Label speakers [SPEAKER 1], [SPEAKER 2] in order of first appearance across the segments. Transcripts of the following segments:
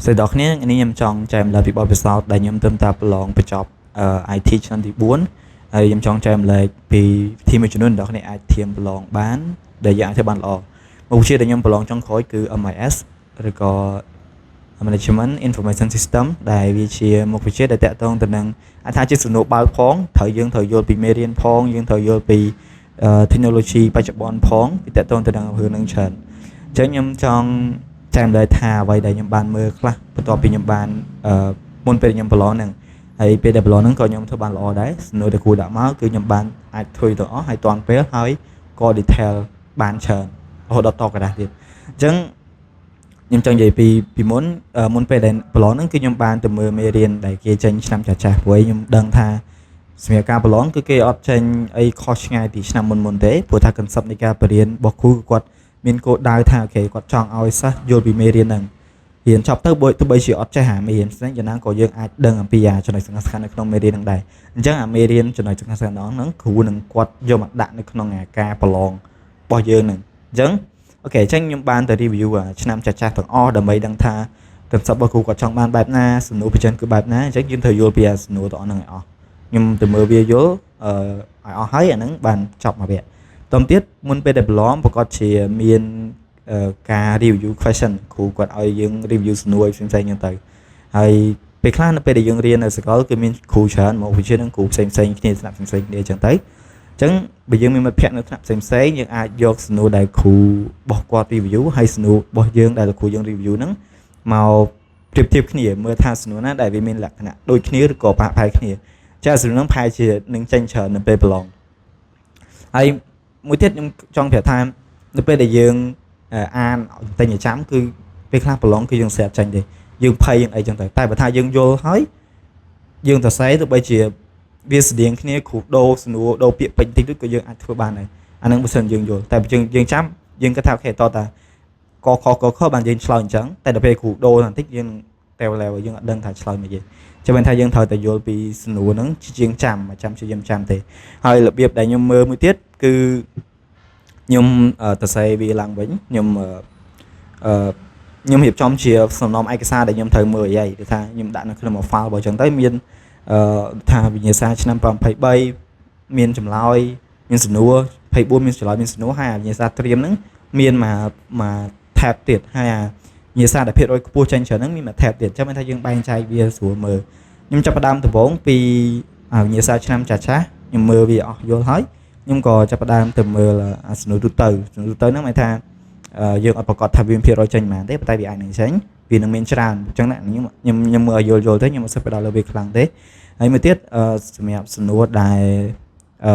[SPEAKER 1] សួស្តីដល់គ្នាថ្ងៃនេះខ្ញុំចង់ចែករំលែកពីបទពិសោធន៍ដែលខ្ញុំទើបតែប្រឡងបញ្ចប់ IT ឆ្នាំទី4ហើយខ្ញុំចង់ចែករំលែកពីវិធីមួយចំនួនដែលអ្នកគ្នាអាចធៀមប្រឡងបានដែលយើងអាចធ្វើបានល្អមុខវិជ្ជាដែលខ្ញុំប្រឡងចុងក្រោយគឺ MIS ឬក៏ Management Information System ដែលវាជាមុខវិជ្ជាដែលតាក់ទងទៅនឹងអាចថាជាសំណួរបើកផងត្រូវយើងត្រូវយល់ពីមេរៀនផងយើងត្រូវយល់ពី technology បច្ចុប្បន្នផងវាតាក់ទងទៅនឹងរឿងហ្នឹងច្រើនអញ្ចឹងខ្ញុំចង់ចែករំលែកថាអ្វីដែលខ្ញុំបានមើលខ្លះបន្ទាប់ពីខ្ញុំបានមុនពេលខ្ញុំប្រឡងហ្នឹងហើយពេលដែលប្រឡងហ្នឹងក៏ខ្ញុំធ្វើបានល្អដែរសំណួរដែលគ្រូដាក់មកគឺខ្ញុំបានអាចធ្វើទាំងអស់ហើយទាន់ពេលហើយក៏ detail បានច្រើនរហូតដល់តក្រដាសទៀតអញ្ចឹងខ្ញុំចង់និយាយពីពីមុនមុនពេលដែលប្រឡងហ្នឹងគឺខ្ញុំបានទៅមើលមេរៀនដែលគេចេញឆ្នាំចាស់ចាស់ព្រោះខ្ញុំដឹងថាសម្រាប់ការប្រឡងគឺគេអត់ចេញអីខុសឆ្ងាយពីឆ្នាំមុនមុនទេព្រោះថា concept នៃការបរៀនរបស់គ្រូគាត់មានគោលដៅថា okay គាត់ចង់ឲ្យសិស្សយល់ពីមេរៀនហ្នឹងរៀនចប់ទៅបើទោះបីជាអត់ចេះអាមេរៀនផ្សេងយ៉ាងណាក៏យើងអាចដឹងអំពីអាចំណុចសំខាន់ៗនៅក្នុងមេរៀនហ្នឹងដែរអញ្ចឹងអាមេរៀនចំណុចសំខាន់ៗហ្នឹងគ្រូនឹងគាត់យកមកដាក់នៅក្នុងអាការប្រឡងរបស់យើងហ្នឹងអញ្ចឹង okay អញ្ចឹងខ្ញុំបានទៅ review អាឆ្នាំចាស់ៗទាំងអស់ដើម្បីដឹងថា concept របស់គ្រូគាត់ចង់បានបែបណាសំណួរបញ្ចេញគឺបែបណាអញ្ចឹងយើងត្រូវយល់ពីអាសំណួរទាំងអស់ហ្នឹងឲ្យអស់ខ្ញុំទៅមើលវាយល់អឺឲ្យអស់ហើយអាហ្នឹងបានចប់មួយវគ្គតទៀតមុនពេលដែលប្រឡងប្រកាសជាមានការ review question គ្រូគាត់ឲ្យយើង review សំណួរផ្សេងៗហ្នឹងទៅហើយពេលខ្លះនៅពេលដែលយើងរៀននៅសាកលគឺមានគ្រូច្រើនមកវិជ្ជាហ្នឹងគ្រូផ្សេងផ្សេងគ្នាថ្នាក់ផ្សេងៗគ្នាអញ្ចឹងទៅអញ្ចឹងបើយើងមានមិត្តភ័ក្តិនៅថ្នាក់ផ្សេងផ្សេងយើងអាចយកសំណួរដែលគ្រូរបស់គាត់ review ហើយសំណួររបស់យើងដែលគ្រូយើង review ហ្នឹងមកប្រៀបធៀបគ្នាមើលថាសំណួរណាដែលវាមានលក្ខណៈដូចគ្នាឬក៏ប្រហាក់ប្រហែលគ្នាចាសំណួរហ្នឹងប្រហែលជានឹងចេញច្រើននៅពេលប្រឡងហើយមួយទៀតខ្ញុំចង់ប្រាប់ថានៅពេលដែលយើងអានតែញចាំគឺពេលខ្លះប្រឡងគឺយើងស្រាប់ចាញ់ទេយើងភ័យយើងអីចឹងទៅតែបើថាយើងយល់ហើយយើងទៅសេទោះបីជាវាស្តៀងគ្នាគ្រូដូរសំណួរដូរពាក្យពេចន៍តិចតួចក៏យើងអាចធ្វើបានដែរអាហ្នឹងបើសិនយើងយល់តែបើយើងយើងចាំយើងគិតថា okay តតាកខកខបានយើងឆ្លើយអញ្ចឹងតែដល់ពេលគ្រូដូរបន្តិចយើងតែលែវយើងអត់ដឹងថាឆ្លើយមិនទេចាំមិនថាយើងត្រូវតែយល់ពីសំណួរហ្នឹងជាជាងចាំចាំជាយើងចាំទេហើយរបៀបដែលខ្ញុំមើលមួយទៀតគឺខ្ញុំទៅសេវាឡើងវិញខ្ញុំអឺខ្ញុំរៀបចំជាសំណុំឯកសារដែលខ្ញុំត្រូវមើលអីគឺថាខ្ញុំដាក់នៅក្នុងមួយ file របស់អញ្ចឹងទៅមានអឺថាវិញ្ញាសាឆ្នាំ23មានចម្លើយមានសំណួរ24មានចម្លើយមានសំណួរហើយវិញ្ញាសាត្រៀមហ្នឹងមានមួយមួយ tab ទៀតហើយអាវិញ្ញាសាដែលភាគរយខ្ពស់ចេញច្រើនហ្នឹងមានមួយ tab ទៀតអញ្ចឹងមានថាយើងបែងចែកវាស្រួលមើលខ្ញុំចាប់ផ្ដើមដំបូងពីវិញ្ញាសាឆ្នាំចាស់ចាស់ខ្ញុំមើលវាអស់យល់ហើយខ្ញុំក៏ចាប់ផ្ដើមទៅមើលអាសំណួរទូទៅសំណួរទូទៅហ្នឹងមានថាយើងអត់ប្រកាសថាវាភាគរយចេញប៉ុន្មានទេប៉ុន្តែវាអាចនឹងចេញវានឹងមានច្រើនអញ្ចឹងណាខ្ញុំខ្ញុំខ្ញុំមើលឲ្យយល់យល់ទៅខ្ញុំអត់សូវផ្ដោតលើវាខ្លាំងទេហើយមួយទៀតសម្រាប់សំណួរដែល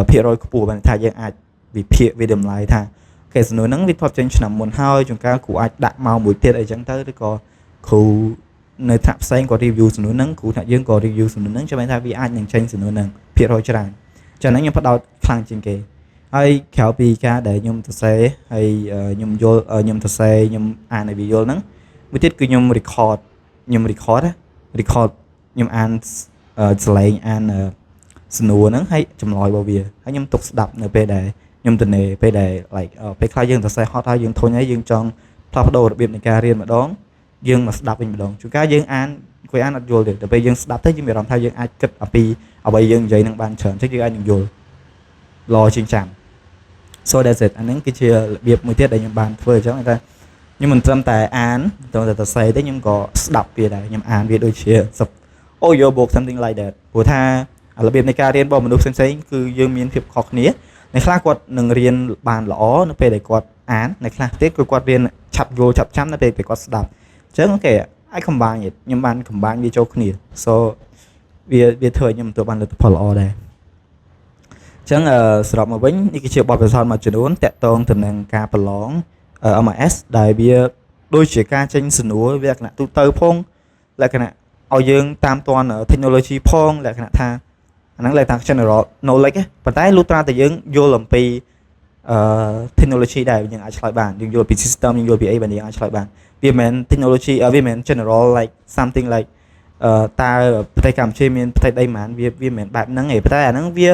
[SPEAKER 1] ភាគរយខ្ពស់បានថាយើងអាចវិភាគវាតម្លៃថា okay សំណួរហ្នឹងវាធ្លាប់ចេញឆ្នាំមុនហើយជួនកាលគ្រូអាចដាក់មកមួយទៀតអីចឹងទៅឬក៏គ្រូនៅថ្នាក់ផ្សេងក៏ review សំណួរហ្នឹងគ្រូថ្នាក់យើងក៏ review សំណួរហ្នឹងចាំថាវាអាចនឹងចេញសំណួរហ្នឹងភាគរយច្រើនចឹងហ្នឹងខ្ញុំផ្ដោតខ្លាំងជាងគេហើយក្រៅពីការដែលខ្ញុំសរសេរហើយខ្ញុំយល់ខ្ញុំសរសេរខ្ញុំអានឲ្យវាយល់ហ្នឹងមួយទៀតគឺខ្ញុំ record ខ្ញុំ record ណា record ខ្ញុំអានសលេងអានសំណួរហ្នឹងហើយចម្លើយរបស់វាហើយខ្ញុំទុកស្ដាប់នៅពេលដែលខ្ញុំទៅនេពេលដែល like ពេលខ្លះយើងសរសេរហត់ហើយយើងធុញហើយយើងចង់ផ្លាស់ប្ដូររបៀបនៃការរៀនម្ដងយើងមកស្ដាប់វិញម្ដងជួនកាលយើងអានអង្គុយអានអត់យល់ទេតែពេលយើងស្ដាប់ទៅយើងមានអារម្មណ៍ថាយើងអាចគិតអំពីអ្វីយើងនិយាយនឹងបានច្រើនអញ្ចឹងយើងអាចនឹងយល់ល្អជាងចាំ so that's it អាហ្នឹងគឺជារបៀបមួយទៀតដែលខ្ញុំបានធ្វើអញ្ចឹងតែខ្ញុំមិនត្រឹមតែអានត្រឹមតែសរសេរទេខ្ញុំក៏ស្ដាប់វាដែរខ្ញុំអានវាដូចជា audio book something like that ព្រោះថារបៀបនៃការរៀនរបស់មនុស្សផ្សេងៗគឺយើងមានភាពខុសគ្នាអ្នកខ្លះគាត់នឹងរៀនបានល្អនៅពេលដែលគាត់អានអ្នកខ្លះទៀតគឺគាត់រៀនឆាប់យល់ឆាប់ចាំនៅពេលដែលគាត់ស្ដាប់អញ្ចឹង okay I combine it ខ្ញុំបាន combine វាចូលគ្នា so វាវាធ្វើឲ្យខ្ញុំទទួលបានលទ្ធផលល្អដែរអញ្ចឹងសរុបមកវិញនេះគឺជាបទពិសោធន៍មួយចំនួនតាក់ទងទៅនឹងការប្រឡង MIS ដែលវាដូចជាការចេញសំណួរលក្ខណៈទូទៅផងលក្ខណៈឲ្យយើងតាមទាន់ technology ផងលក្ខណៈថាអាហ្នឹងលក្ខណៈ general knowledge ប៉ុន្តែលុះត្រាតែយើងយល់អំពីអឺ technology ដែរយើងអាចឆ្លើយបានយើងយល់ពី system យើងយល់ពីអីបានយើងអាចឆ្លើយបានវាមិនមែន technology វាមិនមែន general like something like អឺតើប្រទេសកម្ពុជាមានប្រទេសដីប៉ុន្មានវាវាមិនមែនបែបហ្នឹងទេប៉ុន្តែអាហ្នឹងវា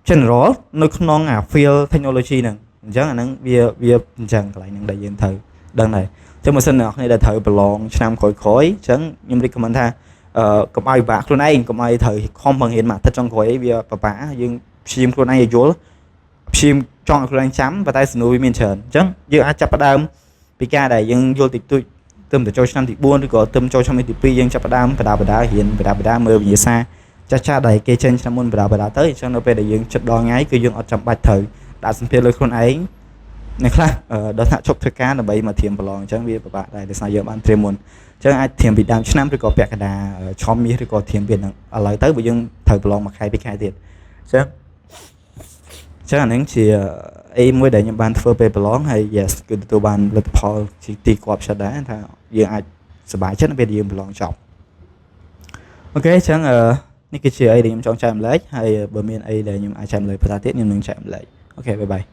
[SPEAKER 1] general នៅក្នុងអា field technology ហ្នឹងអញ្ចឹងអាហ្នឹងវាវាអញ្ចឹងកន្លែងហ្នឹងដែលយើងត្រូវដឹងដែរអញ្ចឹង ចឹងបើសិនអ្នកនរដែលត្រូវប្រឡងឆ្នាំក្រោយៗអញ្ចឹងខ្ញុំ recommend ថាកុំឲ្យពិបាកខ្លួនឯងកុំឲ្យត្រូវខំបង្រៀនមួយអាទិត្យចុងក្រោយអីវាពិបាកយើងព្យាយាមខ្លួនឯងឲ្យយល់ព្យាយាមចង់ឲ្យខ្លួនឯងចាំប៉ុន្តែសំណួរវាមានច្រើនអញ្ចឹងយើងអាចចាប់ផ្ដើមពីការដែលយើងយល់តិចតួចទៅទៅចូលឆ្នាំទី4ឬក៏ទៅចូលឆ្នាំទី2យើងចាប់ផ្ដើមបដាបដារៀនបដាបដាមើលវិញ្ញាសាចាស់ចាស់ដែលគេចេញឆ្នាំមុនបដាបដាទៅអញ្ចឹងនៅពេលដែលយើងចិត្តដល់ថ្ងៃគឺយើងអត់ចាំបាច់ត្រូវដាក់សម្ពាធលើខ្លួនឯងអ្នកខ្លះដល់ថ្នាក់ឈប់ធ្វើការដើម្បីមកត្រៀមប្រឡងអញ្ចឹងវាពិបាកដែរដោយសារយើងបានត្រៀមមុនអញ្ចឹងអាចត្រៀមពីដើមឆ្នាំឬក៏ពាក់កណ្ដាលឆមាសឬក៏ត្រៀមពីហ្នឹងឥឡូវទៅបើយើងត្រូវប្រឡងមួយខែពីរខែទៀតអញ្ចឹងអាហ្នឹងជាអីមួយដែលខ្ញុំបានធ្វើពេលប្រឡងហើយ yes គឺទទួលបានលទ្ធផលជាទីគាប់ចិត្តដែរថាយើងអាចសប្បាយចិត្តនៅពេលយើងប្រឡងចប់OK អញ្ចឹងអឺនេះគឺជាអីដែលខ្ញុំចង់ចែករំលែកហើយបើមានអីដែលខ្ញុំអាចចែករំលែកបន្តទៀតខ្ញុំនឹងចែករំលែក។ OK, bye bye.